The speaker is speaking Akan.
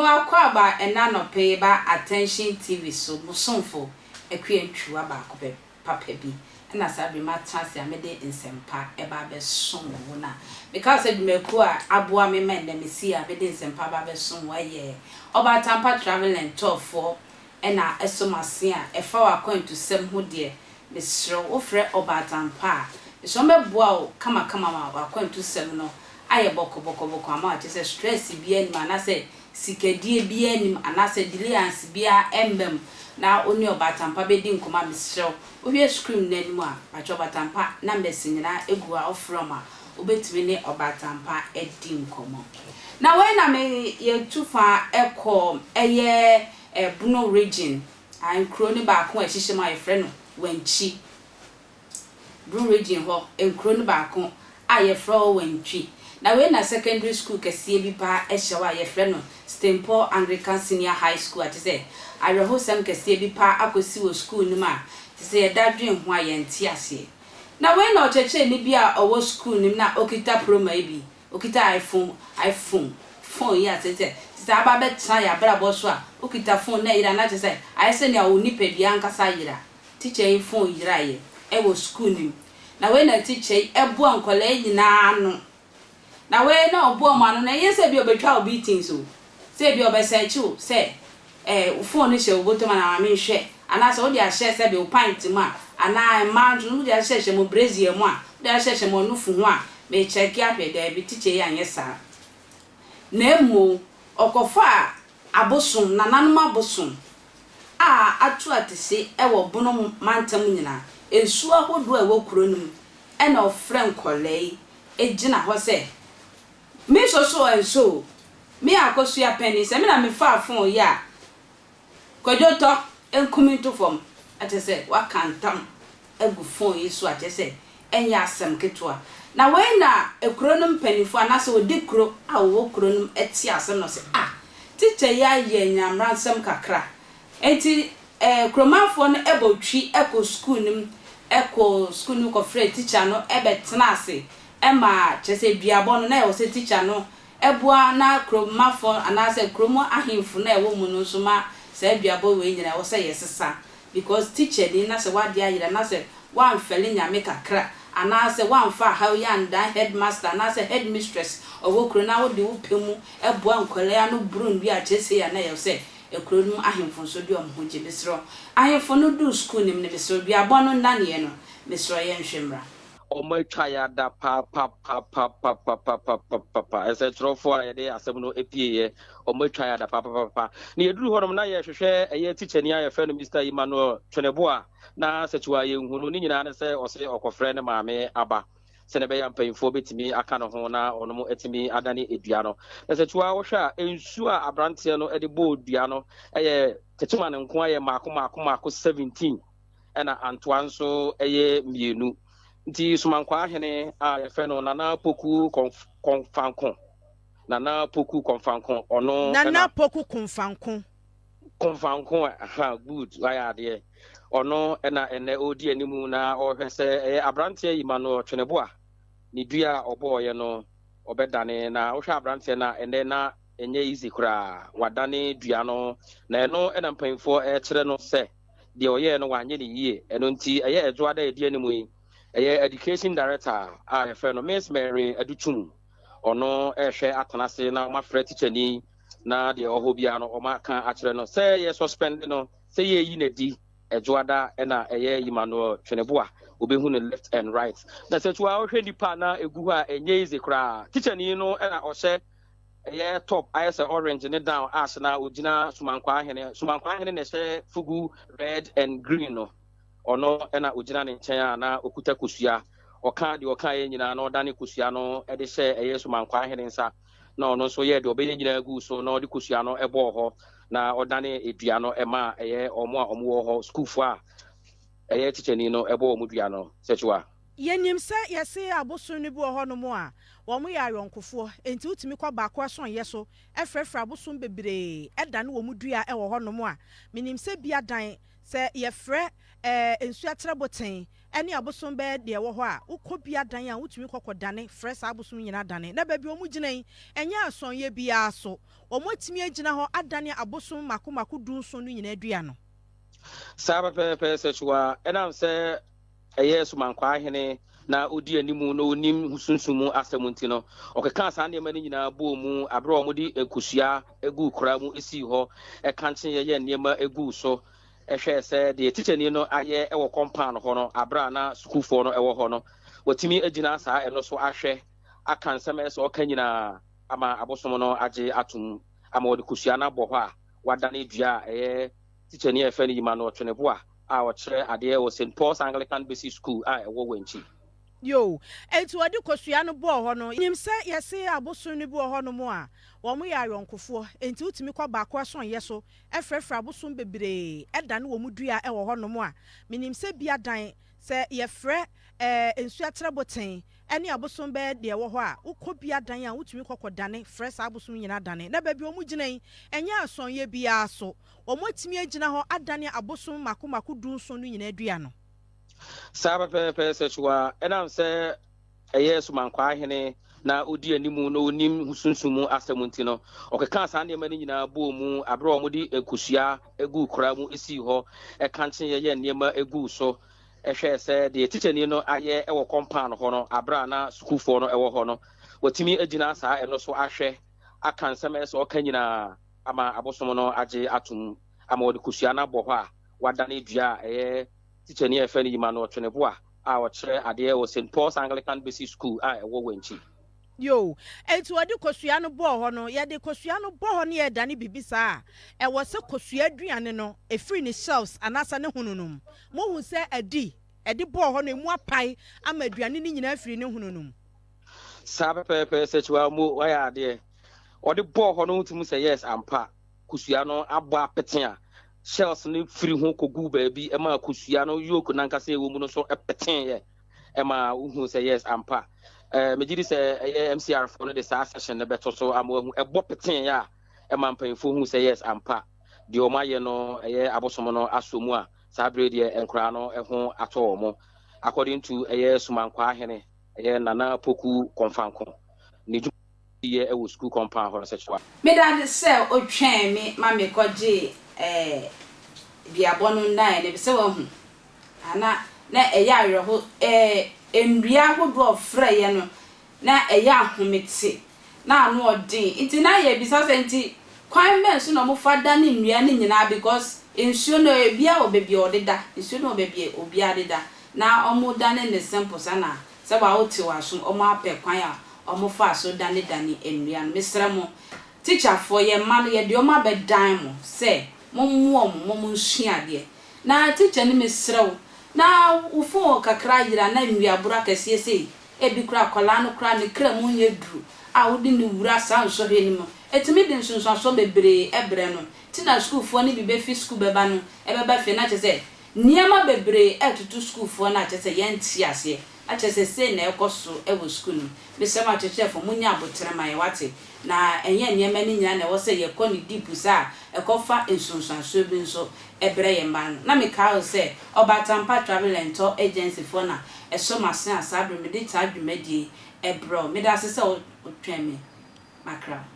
Akwaaba ɛna anɔpa yi ba Attention TV so, mo somfo Akua Ntwiwa baako pɛ papa bi ɛna saa bere matena ase a mede nsɛmpa ɛba abɛsom wo. Na meka sɛ dwumakuo a aboa me ma nnɛ mesi a mede nsɛmpa ba abɛsom wo ɛyɛ Ɔbaatampa Travel and Tour foɔ, ɛna ɛsom ase a ɛfa w'akwantusɛm ho deɛ. Mesrɛ wo, wofrɛ Ɔbaatampa a, mesrɛ wo, mɛboa wo kamakama ma w'akwantusɛm no ayɛ bɔkɔbɔkɔbɔkɔ ama wakyɛ sɛ stress biara nim anaasɛ sikadie biara nim anaasɛ delayance biara ɛmma mu na wo ne Ɔbaatampa bɛdi nkɔmmɔ a, mesrɛ wo, wohwɛ screen no anim a, patwɛ, Ɔbaatampa numbers nyinaa egu hɔ a wofrɛ ɔmo a, wobɛtumi ne Ɔbaatampa adi nkɔmmɔ. Na wei na me yɛtu fa ɛkɔ ɛyɛ Bono Region a nkuro no baako a ɛhyehyɛ mu a yɛfrɛ no Wankyi. Bono Region hɔ nkuro no baako a yɛfrɛ hɔ Wantwi. Na wei na secondary school kɛseɛ bi paa ɛhyɛ hɔ a yɛfrɛ no St Paul Anglican Senior High School a kyerɛ sɛ awerɛhosɛm kɛseɛ bi paa akɔsi wɔ school no mu a kyerɛ sɛ yɛda dwen ho a yɛnte aseɛ. Na wei na ɔkyerɛkyerɛni bi a ɔwɔ school no mu na ɔkita proma yi bi, ɔkita iPhone phone yi a kyerɛ sɛ aba abɛtena yɛ abrabɔ so a wokita phone na yera na kyerɛ sɛ ayɛ sɛ nea wo nipadua ankasa yera. Teacher yi phone yeraeɛ ɛwɔ school no mu. Na wei na teacher yi ɛboa nkɔlaa yi nyinaa ano. Na wei na ɔboa mu ano na ɛnyɛ sɛ bi ɔbɛtwa wo beatings o, sɛ bi ɔbɛsɛkye wo sɛ wo phone no hyɛ wo bɔtɔm anaa maame nhwɛ, anaasɛ wode ahyɛ sɛ bi wo pant mu a, anaa mmaa nso wode ahyehyɛ mo brassiere mu a, wode ahyehyɛ mo nufu ho a, mekyɛke ahwɛ. Daabi, teacher yi anyɛ saa. Na emu ɔkɔfa abosom, nananom abosom a ato atese ɛwɔ Bono mantam nyinaa, nsuo ahodoɔ a ɛwɔ kuro no mu, ɛna ɔfrɛ nkɔlaa yi gyina hɔ sɛ, me nso so nso o, me Akosua panyin, sɛ me na mefaa phone yi a, Kwadwo tɔ nkumi nto fam. Akyɛ sɛ waka ntam agu phone yi so, akyɛ sɛ ɛnyɛ asɛm ketewa. Na wei na ekuro no mpanimfoɔ anaasɛ odi kuro a wɔwɔ kuro no mu te asɛm no sɛ, ah, teacher yi ayɛ nyamransɛm kakra. Nti kuromanfoɔ no bɔ twi kɔ sukuu no mu, kɔ sukuu no mu kɔfrɛ teacher no bɛtena ase ma kyerɛ sɛ duabɔ no na ɛwɔ sɛ teacher no ɛboa na kuromanfoɔ anaasɛ kurom ahemfo na ɛwɔ mu no nso ma saa duabɔ wei nyinaa ɛwɔ sɛ yɛsesa, because teacher ni na sɛ wade ayera na sɛ woamfɛle Nyame kakra anaasɛ woamfa ahaw yi andan headmaster anaasɛ headmistress ɔwɔ kuro na wode wo pɛ mu ɛboa nkɔlaa no buru nnua a kyerɛ sɛ yɛ na ɛyɛ sɛ ekuro no mu ahemfo nso de ɔmo ho gye. Mesrɛ, ahemfo no duu sukuu no mu no, mesrɛ, duabɔ no nnaneɛ no, mesrɛ, yɛnhwɛ mmra. Ɔmo atwa yɛ ada paapapapapapapapapa. Ɛsɛ kyerɛfoɔ a yɛde asɛm no epieɛ, ɔmo atwa yɛ ada paapapapa. Na yɛduru hɔnom na yɛhwehwɛ ɛyɛ tikyani a yɛfrɛ no Mr Emmanuel Tweneboa na sɛkyiwa yɛnhu no. Ne nyinaa ne sɛ ɔsɛ ɔkɔfrɛ ne maame aba sɛnɛ ɛbɛyɛ mpanyinfoɔ bɛtumi aka ne ho na ɔnom atumi adane edua no. Na sɛkyiwa wohwɛ a, nsuo a aberanteɛ no de bɔɔ dua no ɛyɛ tɛkyima ne nko ayɛ maako maako maako 17, ɛna antoa nso ɛyɛ 2. Nti Somankwaa hene a yɛfrɛ no Nana Poku Kɔnfanko, Nana Poku Kɔnfanko, ɔno Nana Poku Kɔnfanko. Kɔnfanko, ha, good, wayɛ adeɛ. Ɔno ɛna ɛnɛ ɔredi anim na ɔrehwɛ sɛ ɛyɛ aberanteɛ yi ma no Tweneboa ne dua a ɔbɔɔyɛ no ɔbɛdane. Na wohwɛ aberanteɛ no a, ɛnɛ na ɛnyɛ easy koraa wadane dua no. Na ɛno ɛna mpanyinfoɔ ɛrekyerɛ no sɛ deɛ ɔyɛɛ no wanyɛ ne yie. Ɛno nti ɛyɛ ɛdwoada ɛdi anim yi, ɛyɛ education director a yɛfrɛ no Miss Mary Adutum, ɔno ɛrehwɛ atena ase na ɔmafrɛ tikyani na deɛ ɔhɔ biara no ɔma aka akyerɛ no sɛ yɛ suspend no, sɛ yɛyi n'adi. Ɛdwoada ɛna ɛyɛ Emmanuel Tweneboa obɛhu no left and right. Na sɛ tua wohwɛ nipa na egu hɔ a, ɛnyɛ easy koraa. Tikyani no ɛna ɔhyɛ ɛyɛ top ayɛ sɛ orange ne down ash na ogyina Sumankwaa hene. Sumankwaa hene na ɛhyɛ fugu red and green no. Ɔno ɛna ogyina ne nkyɛn a na okuta kosua. Ɔka deɛ ɔka yɛ nyinaa na ɔdane kosua no ɛde hyɛ ɛyɛ Sumankwaa hene nsa na ɔno nso yɛ deɛ ɔbɛyɛ nyinaa gu so na ɔde kosua no ɛbɔɔ hɔ na ɔdane edua no ɛma ɛyɛ ɔmo a ɔmo wɔ hɔ, sukuufoɔ a ɛyɛ tikyani no ɛbɔ ɔmo dua no sɛkyiwa. Yɛnim sɛ yɛse abosom no bi wɔ hɔnom a, wɔyɛ ayɔnkofoɔ, enti wotumi kɔ baako asɔnyɛ so frɛfrɛ abosom bebree dane wɔn dua wɔ hɔnom a, menim sɛ bi adan, sɛ yɛfrɛ eh, nsuaterɛ boten ne abosom bɛyɛ deɛ ɛwɔ hɔ a, wokɔ bi adan a wotumi kɔ kɔdane frɛ saa abosom nyinaa dane. Na baabi a wɔgyina yi, ɛnyɛ asɔnyɛ biara so, wɔatumi agyina hɔ adane abosom mmaako mmaako dunson no nyinaa dua no. Saa pɛpɛɛpɛ, Sɛkyua, ɛnam sɛ ɛyɛ Somankwaa hene na odi anim na onim sunsum mu asɛm nti no, ɔkekaa saa nneɛma no nyinaa bɔɔ mu bere a wɔde nkosua guu kora mu sii hɔ, kankye yɛɛ nneɛma guu so, hwɛɛ sɛ deɛ tikyani no ayɛ wɔ kɔmpaan hɔ no, bere a na sukuufoɔ no wɔ hɔ no, watumi agyina saa ɛno so ahwɛ aka nsɛm a ɛsɛ sɛ ɔka nyinaa ama abosom no agye atom ama wɔde kosua no abɔ hɔ a wadane dua a ɛyɛ tikyani a yɛfrɛ no Emmanuel Tweneboa a ɔkyerɛ adeɛ wɔ St. Paul's Anglican Basic School a ɛwɔ Wenchi. Yoo, enti wɔde kosua no bɔɔ hɔ no. Nim sɛ yɛse abosom no bi wɔ hɔnom a, wɔn yɛ ayɔnkofoɔ, enti wotumi kɔ baako asɔnyɛ so frɛfrɛ abosom bebree dane wɔn dua wɔ hɔnom a, menim sɛ bi adan, sɛ yɛfrɛ eh, nsuaterɛ boten ne abosom bɛyɛ deɛ ɛwɔ hɔ a, wokɔ bi adan a wotumi kɔ kɔdane frɛ saa abosom nyinaa dane. Na baabi a wɔgyina yi, ɛnyɛ asɔnyɛ biara so. Wɔatumi agyina hɔ adane abosom mmaako mmaako dunson no nyinaa dua no. Saa pɛpɛɛpɛ, Sɛkyua, ɛnam sɛ ɛyɛ Somankwaa hene na odi anim na onim sunsum mu asɛm nti no, ɔkekaa saa nneɛma no nyinaa bɔɔ mu bere a wɔde nkosua guu kora mu sii hɔ, kankye yɛɛ nneɛma guu so, hwɛɛ sɛ deɛ tikyani no ayɛ wɔ kɔmpaan hɔ no, bere a na sukuufoɔ no wɔ hɔ no, watumi agyina saa ɛno so ahwɛ aka nsɛm a ɛsɛ sɛ ɔka nyinaa ama abosom no agye atom ama wɔde kosua no abɔ hɔ a wadane dua a ɛyɛ tikyani a yɛfrɛ no Emmanuel Tweneboa a ɔkyerɛ adeɛ wɔ St. Paul's Anglican Basic School a ɛwɔ Wenchi. Yoo, enti wɔde kosua no bɔɔ hɔ no, yɛde kosua no bɔ hɔ na yɛredane biribi saa a, ɛwɔ sɛ kosua aduane no firi ne shelves anaasɛ ne hono no mu. Mohu sɛ adi, ɛde bɔɔ hɔ no, emu apae ama aduane no nyinaa afiri ne hono no mu. Saa pɛpɛɛpɛ, Sɛkyiwa mo wayɛ adeɛ. Ɔde bɔɔ hɔ no wotumi sɛ yes ampa kosua no abɔ apete a shells no firi ho kɔguu baabi ɛma kosua no yolk nankasa ɛwɔ mu no nso peteeɛ ɛma wohu sɛ yes ampa. Eh, megye di sɛ ɛyɛ MCR foɔ no de saa session no bɛto so ama wahu ɛbɔ peteeɛ a ɛma mpanyinfoɔ hu sɛ yes ampa deɛ wɔn ayɛ no ɛyɛ abosom no asɔ mu a saa bere deɛ nkoraa no ho atɔ wɔn according to ɛyɛ Sumankwaa hene ɛyɛ Nana Poku Kɔmfanko ne dwuma yɛ wɔ sukuu compound hɔ no sɛ kyewa. Meda no sɛ otwɛn me ma mekɔgyee ɛɛ duabɔ no nnaeɛ no sɛ wahu a na na ɛyɛ awerɛho ɛɛ nnua ahodoɔ a ɔfrɛeɛ no na ɛyɛ ahomete na ano ɔden nti na yɛbisa sɛ nti kwan bɛn so na wɔfa dane nnua no nyinaa because nsuo no ebiara wɔ baabi a ɔdeda nsuo no wɔ baabi a obiara deda na wɔdane no simple saa na Sɛ wa wo te w'asom ɔmo apɛ kwan a ɔmo faa so dane dane nnua no mesrɛ mo teacher foɔ yɛn mma no yɛde ɔmo abɛ dan mo sɛ mo mmoa ɔmo ma ɔmo nsua adeɛ na teacher ni mesrɛ wo na wo phone kakra yera na nnua boro akɛseɛ sei ebi koraa akwadaa no koraa ne kra mu nyɛ duru a wode no wura saa nsɔhwɛ no mu ɛtumi de nsonsoasoɔ bebree brɛ no nti na school foɔ no bi bɛfi school bɛba no ɛbɛba fie na kyerɛ sɛ Nneɛma bebree ɛtoto sukuufoɔ no a kyerɛ sɛ yɛnte aseɛ, na kyerɛ sɛ sei na ɛrekɔ so wɔ sukuu no mu. Mesrɛ mo akyerɛkyerɛfoɔ monyɛ aboterɛ ma yɛn wate, na ɛnyɛ nneɛma no nyinaa na ɛwɔ sɛ yɛkɔ no deep saa a ɛkɔfa nsunsuansoɔ bi nso brɛ yɛn mma no. Na mekae wo sɛ Ɔbaatampa Travel and Tour Agency foɔ na ɛsɔ m'asene a saa berɛ mede saa dwumadie yi brɛ wo. Medaase sɛ wotwɛn me makra wo.